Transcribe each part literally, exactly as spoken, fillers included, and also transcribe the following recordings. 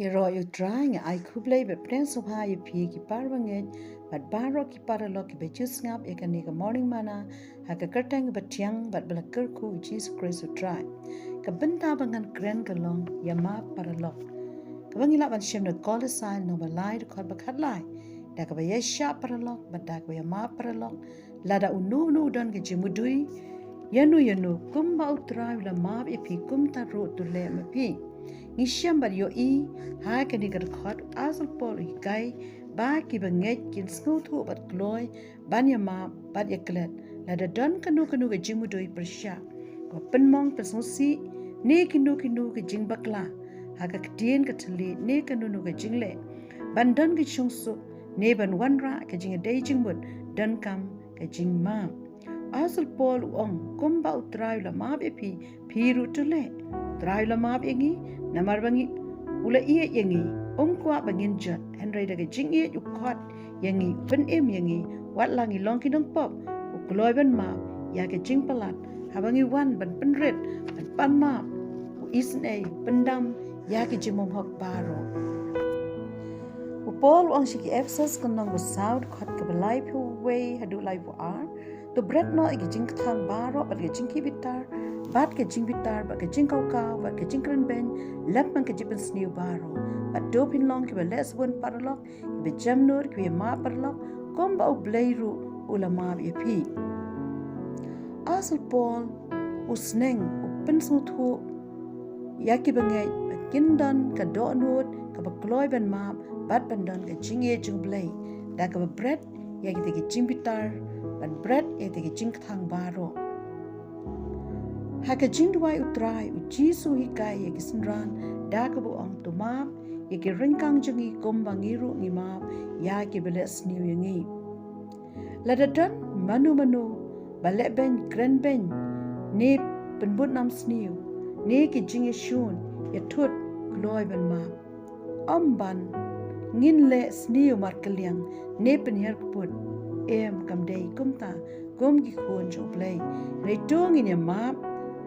Ïaroh ïa U Trai. Nga ai khublei bad pdiang sngewbha ïa phi ki para bangeit bad baroh ki paralok kiba ju sngap ïa kane ka Morning Manna ha ka kyrteng kaba thiang bad ba la kyrkhu U Jisu Khrist U Trai. Ka bynta ba ngan kren ka long ïa map paralok. Kaba ngi lah ban shem na Kolosai lynnong ba lai dkhot ba khatlai. Da kaba ïaishah paralok bad da kaba ïa map paralok, lada uno uno u don ka jingmudui ïano ïano, kumba U Trai u la map ïa phi, kumta ruh to leh ma phi. Ngi shem bad ïohi ha kane ka dkhot u apostol Paul u hikai ba ki bangeit kin sngewthuh bad kloi ban ïa map bad ïa klet lada don kano kano ka jingmudui pyrshah, ka pynmong pynsngewsih, ne kino kino ka jingbakla ha ka ktien ka thylliej ne kano kano ka jingleh, ban don ka jingsuk ne ban wanrah ka jingïadei jingmut donkam ka jingmap. U apostol Paul u ong, kumba U Trai u la map ïa phi, phi ruh to leh. U Trai u la map ïa ngi namar ba ngi, u la ïeit ïa ngi, um kwah ba ngin jot, hynrei da ka jingïeit u khot ïa ngi, u pynim ïa ngi, wat la ngi long ki nongpop, u kloi ban map ïa ka jingpalat haba ngi wan ban pynrit, ban pan map, u isynei, pyndam ïa ka jingbymhok baroh. U Paul u ong sha ki Ephesos ka lynnong ba saw dkhot kaba laiphew wei haduh laiphew ar, to bret noh ïa ka jingkthang baroh bad ka jingkhih bitar bad ka jingbitar bad ka jingkawkaw bad ka jingkren beiñ lem bad ka jingpynsniew baroh. Bad to phin long kiba leh sbun paralok, kiba jemnud, kiba ïa map paralok, kumba U Blei ruh u la map ïa phi. U apostol Paul u sneng, u pynsngewthuh ïa ki bangeit ba kin don ka dohnud kaba kloi ban map bad ban don ka jingïeit jong U Blei, da kaba bret ïa kita ki jingbitar, ban bret ïa kita ki jingkthang baroh. Ha ka jingduwai U Trai, U Jisu u hikai ïa ki synran da kaba u ong, to map ïa ki ryngkang jong ngi kumba ngi ruh ngi map ïa kiba leh sniew ïa ngi. Lada don mano mano ba leh beiñ, kren beiñ, ne pynbud nam sniew, ne ki jingïashun ïathut, kloi ban map. Ym ban ngin leh sniew markylliang ne pynhiar kput. Em, kam dei kumta kum ki khun jong U Blei. Hynrei to ngin ïa map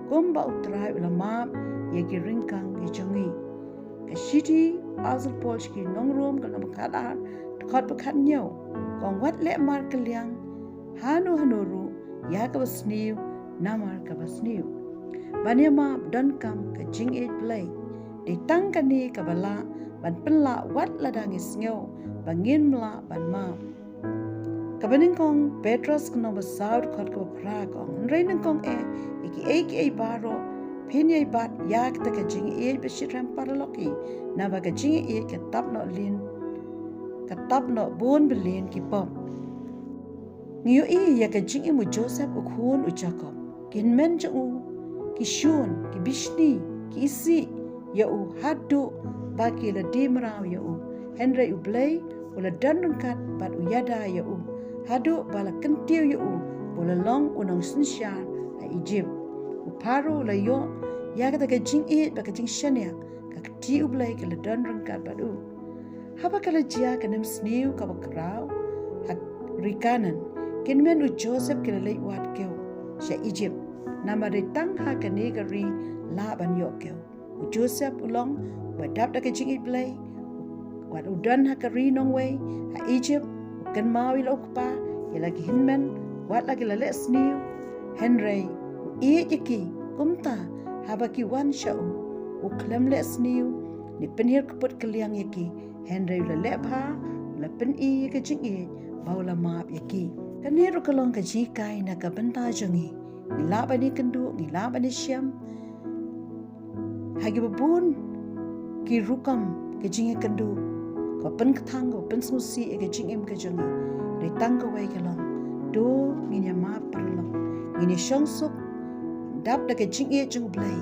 kumba U Trai u la map ïa ki ryngkang ki jong ngi. Ka shithi u apostol Paul sha ki nong Rom ka lynnong ba khatar, dkhot ba khathynñiew, ka ong, wat leh markylliang hano hano ruh ïa kaba sniew namar kaba sniew. Ban ïa map donkam ka jingïeit Blei. Dei tang kane kaba lah ban pynlah wat lada ngi sngew ba ngim lah ban map. Kaba nyngkong Petros ka lynnong ba saw dkhot kaba phra ka ong, hynrei nyngkong eh, ïa kiei kiei baroh phin ïai bat ïa kata ka jingïeit ba shitrhem paralok hi, naba ka jingïeit ka tap noh lin, ka tap noh bun bylliñ ki pop. Ngi ïohi ïa ka jingim u Joseph u khun u Jakob. Ki hynmen jong u ki shun, ki bishni, ki isih ïa u haduh ba ki la die mraw ïa u. Hynrei U Blei u la don ryngkat bad u ïada ïa u haduh ba la kyntiew ïa u ba u la long u nongsynshar ha Ijipt. U Pharaoh u la ïoh ïa kata ka jingïeit bad ka jingshaniah, ka kti U Blei ka la don ryngkat bad u. Haba ka la jia ka nemsniew kaba khraw ha ri Kanaan, ki hynmen u Joseph ki la leit wad kew sha Ijipt, namar dei tang ha kane ka ri lah ban ïoh kew. U Joseph u long uba dap da ka jingïeit Blei, wat u don ha ka ri nongwei ha Ijipt, u kynmaw ïa la u kpa, ïa la ki hynmen, wat la ki la leh sniew, hynrei u ïeit ïa ki. Kumta haba ki wan sha u, u khlem leh sniew ne pynhiar kput kylliang ïa ki, hynrei u la leh bha, u la pyni ïa ka jingïeit ba u la map ïa ki. Kane ruh ka long ka jinghikai na ka bynta jong ngi. Ngi lah ban ïakynduh, ngi lah ban ïashem ha kiba bun ki rukom ka jingïakynduh, kaba pynkthang, kaba pynsngewsih ïa ka jingim ka jong ngi. Hynrei tang kawei ka long, to ngin ïa map paralok, ngin ïa shongsuk, dap da ka jingïeit jong U Blei.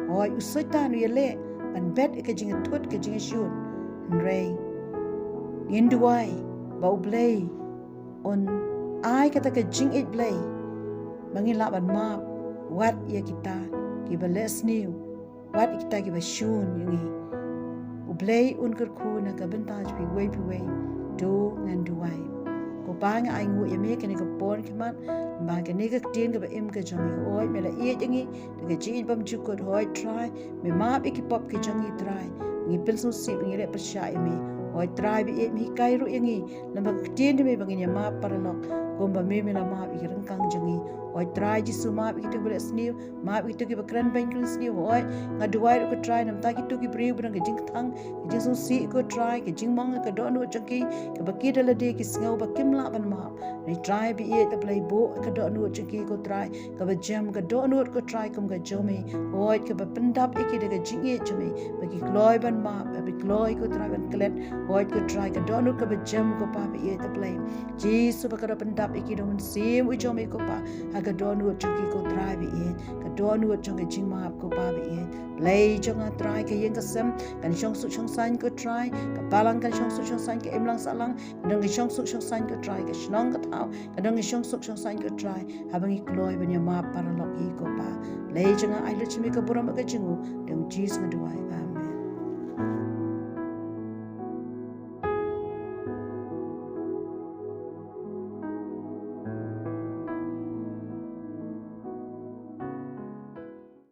Hooid, u Soitan u ïaleh ban bet ïa ka jingïathut, ka jingïashun. Hynrei ngin duwai ba U Blei un ai kata ka jingïeit Blei ba ngin lah ban map wat ïa kita kiba leh sniew, wat ïa kita kiba shun ïa ngi. U Blei un kyrkhu na ka bynta jong phi uwei pa uwei. To ngan duwai. Ko Pa, nga ainguh ïa me kane ka por khmat, ba kane ka ktien kaba im ka jong me, hooid me la ïeit ïa ngi da ka jingïeit bymjukut. Hooid Trai, me map ïa ki pop ki jong ngi Trai. Ngi pynsngewsih ba ngi leh pyrshah ïa me. Hooid Trai ba ïeit, me hikai ruh ïa ngi lem bad ka ktien jong me ba ngin ïa map paralok kumba me, me la map ïa ki ryngkang jong ngi. Hooid Trai Jisu, map ïa kito kiba leh sniew, map ïa kito kiba kren beiñ kren sniew. Hooid, nga duwai ruh ko Trai namar kito ki briew ba don ka jingkthang, ka jingsngewsih ko Trai, ka jingmong, ka dohnud jong ki, kaba ki da lade ki sngew ba kim lah ban map. Hynrei Trai ba ïeit, A Blei, buh ka dohnud jong ki ko Trai kaba jem, ka dohnud ko Trai kum ka jong me. Hooid, kaba pyndap ïa ki da ka jingïeit jong me, ba ki kloi ban map, ba ki kloi ko Trai ban klet. Hooid ko Trai, ka dohnud kaba jem ko Pa ba ïeit, A Blei Jisu, ba ka da pyndap ïa ki da u Mynsiem u jong me ko Pa, ha ka dohnud jong ki ko Trai ba ïeit, ka dohnud jong ka jingmap ko Pa ba ïeit. Blei jong nga Trai, ka ïing ka sem kan shong suk shong saiñ ko Trai, ka balang kan shong suk shong saiñ, ka imlang sahlang kan don ka shong suk shong saiñ ko Trai, ka shnong ka thaw kan don ka shong suk shong saiñ ko Trai, haba ngi kloi ban ïa map paralok ïa ki ko Pa. Blei jong nga, ai lut sha me ka burom bad ka jingnguh, da u Jisu nga duwai. Amen.